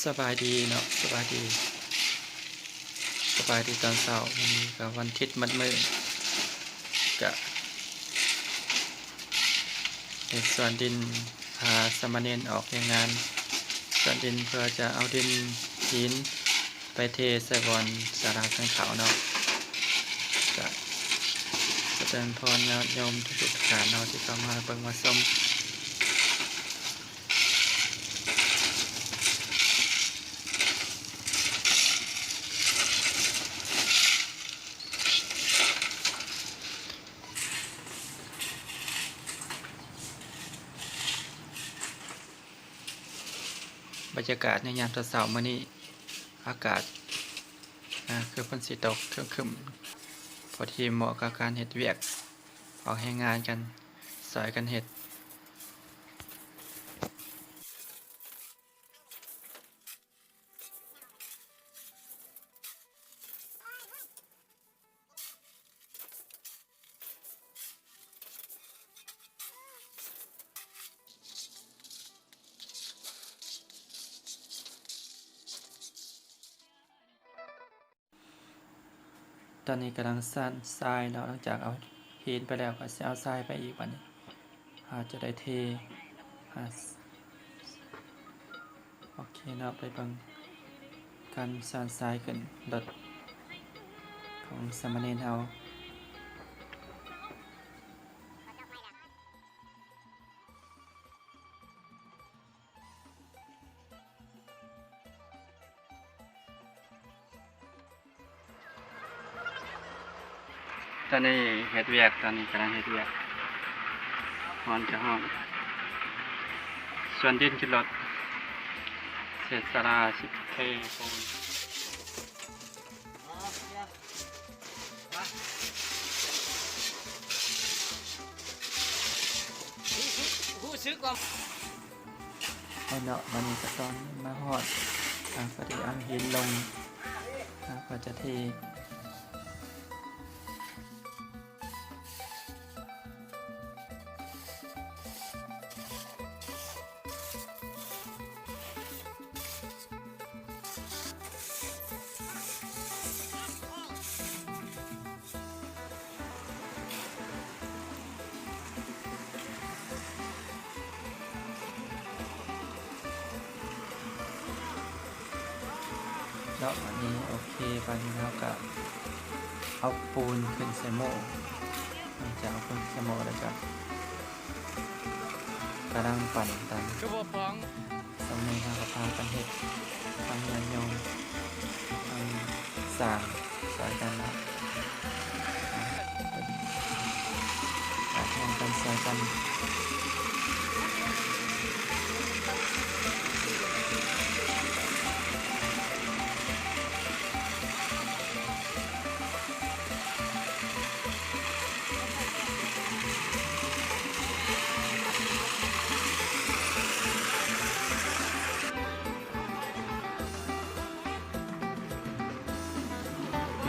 ສະບາຍດີເນາະ ສະບາຍດີ ສະບາຍດີຕອນເຊົ້າ. ມື້ນີ້ກໍວັນທິດໝົດມື້ ກະເຮັດສວນດິນ ພາສາມະເນນອອກແຮງງານສວນດິນ ເພື່ອຈະເອົາດິນຫີນໄປເທໃສ່ບ່ອນສາລາສັງຂາວເນາະ. ກະສະເຈີນພອນຍາດໂຍມທຸກໆທ່ານເນາະ ທີ່ເຂົ້າມາເບິ່ງມາຊົມ. ບັນຍາກາດໃນຍາມເຊົ້າໆມື້ນີ້ ອາກາດ ອາ ຄືຝົນຊິຕົກ ຄຶ້ມໆ ພໍດີເໝາະກັບການເຮັດວຽກ ອອກແຮງງານກັນ ຊ່ອຍກັນເຮັດ. ຕອນນີ້ກຳລັງສ້ານຊາຍເນາະ ຫຼັງຈາກເອົາຫີນໄປແລ້ວ ກໍຊິເອົາຊາຍໄປອີກ ບາດນີ້ເຮົາຈະໄດ້ເທ ອາ ໂອເຄເນາະ ໄປເບິ່ງການສ້ານຊາຍຂຶ້ນລົດຂອງສາມະເນນເຮົາ. ຕອນນີ້ເຮັດວຽກ ຕອນນີ້ກຳລັງເຮັດວຽກ ຮ້ອນກະຮ້ອນ ສວນດິນຂຶ້ນລົດ ເຮັດສາລາ ເທປູນ. ຮູ້ສຶກວ່າ ເອົາເນາະ ບາດນີ້ກະຕອນມາຮອດ ອາ ກະໄດ້ເອົາຫີນລົງ ອາ ກະຈະເທ. ເນາະ ບາດນີ້ໂອເຄ ບາດນີ້ເຮົາກະເອົາປູນຂຶ້ນໃສ່ໂມ້ ຫຼັງຈາກເອົາປູນໃສ່ໂມ້ແລ້ວກະ ກຳລັງປັ້ນກັນ ຄືບໍ່ປ້ອງ ສ່ຳນີ້ເຮົາກໍພາກັນເຮັດ ທັງຍາດໂຍມ ທັງຊ່າງຊ່ອຍກັນເນາະ ອາ ເຮັດ ອາ ຮ່ວມກັນຊ່ອຍກັນ.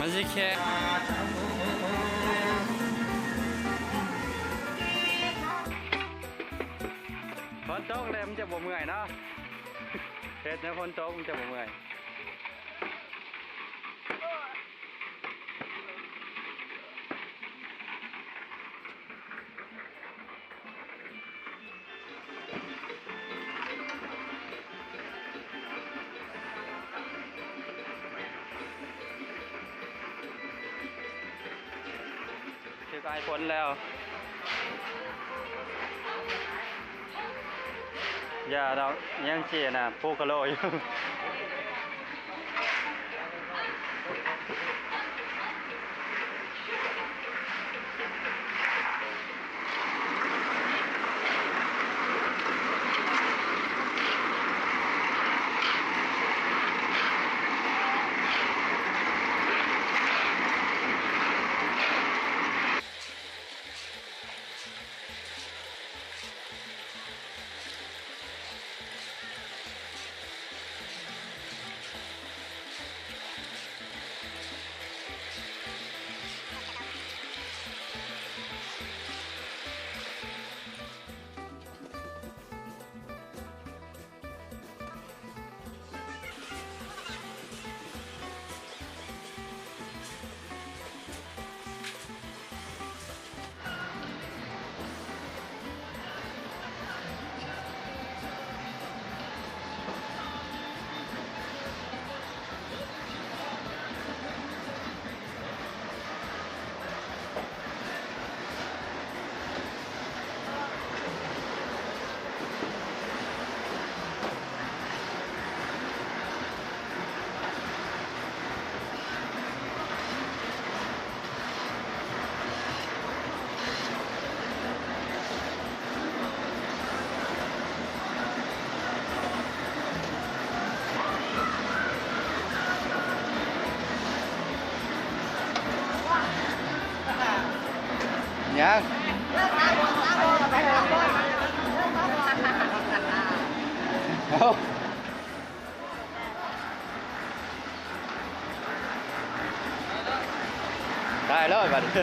ມັນຊິແຂງ ຝົນຕົກແລ້ວມັນຈະບໍ່ເມື່ອຍເນາະ ເຮັດໃນຝົນຕົກມັນຈະບໍ່ເມື່ອຍ. ຖືກອ້າຍຝົນແລ້ວ. ຢ່າດອກ ຍັງຊິອັນນ່າ ໂປກະໂລຢູ່. ເ ຍັງ ເອົາ ໄດ້ເລີຍບັດນີ້.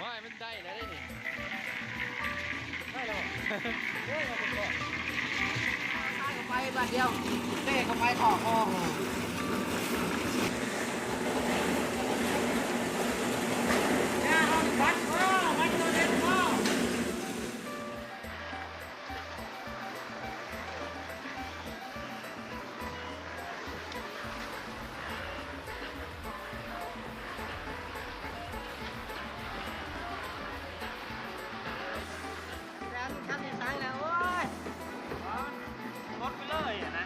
ວ່າຍ ມັນໄດ້ແລ້ວເດ້ນີ້ ໄດ້ແລ້ວ ໂອ້ຍ ມາເປັນກ້ອນ ໄປບາດດຽວ ເຕະເຂົ້າໄປ ອອກ ອອກ ຢ່າເອົາບັດ ເອີ ບັດໂຕເດັດ ເອີ. ແຊມຄັນທີ່ສັງແລ້ວ ໂອ້ຍ ລົດໄປເລີຍຫັ້ນນະ.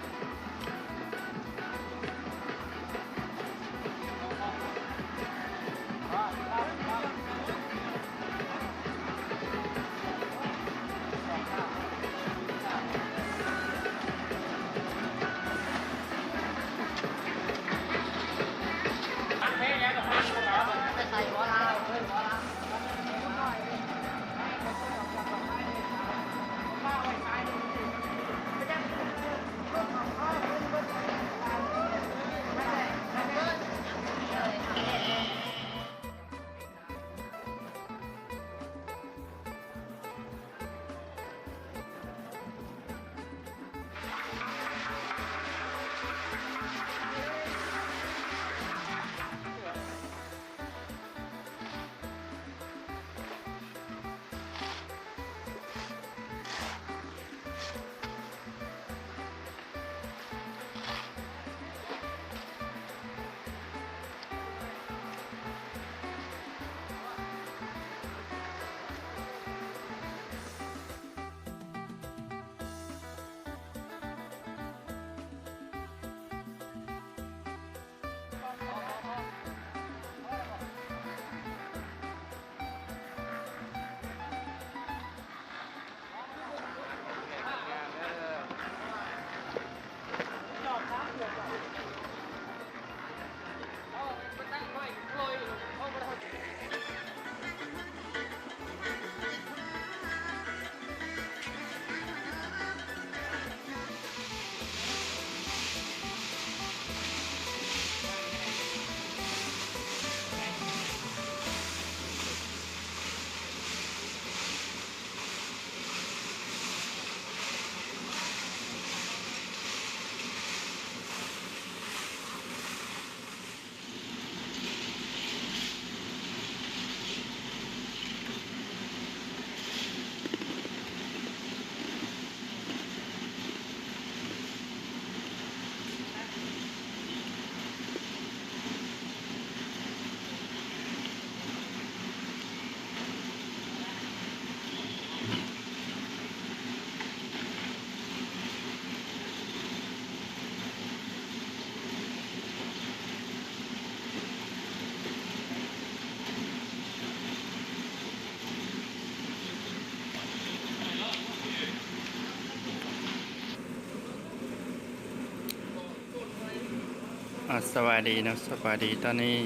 ສະບາຍດີເນາະ ສະບາຍດີ. ຕອນນີ້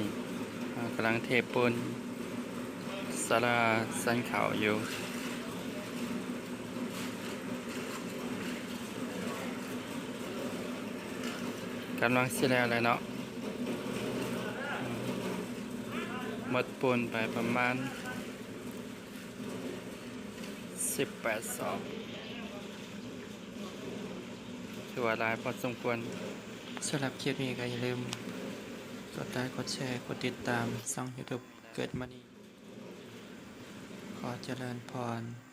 ເຮົາກຳລັງເທປູນສາລາສັນເຂົ້າຢູ່ ກຳລັງຊິແລ້ວແລ້ວເນາະ. ໝົດປູນໄປປະມານສິບແປດສອບ ຖືວ່າຫຼາຍພໍສົມຄວນ. ສຳລັບຄລິບນີ້ກໍຢ່າລືມກົດໄລ ກົດແຊ ກົດຕິດຕາມຊ່ອງຢູທູບເກີດມະນີ. ຂໍຈະເລີນພອນ.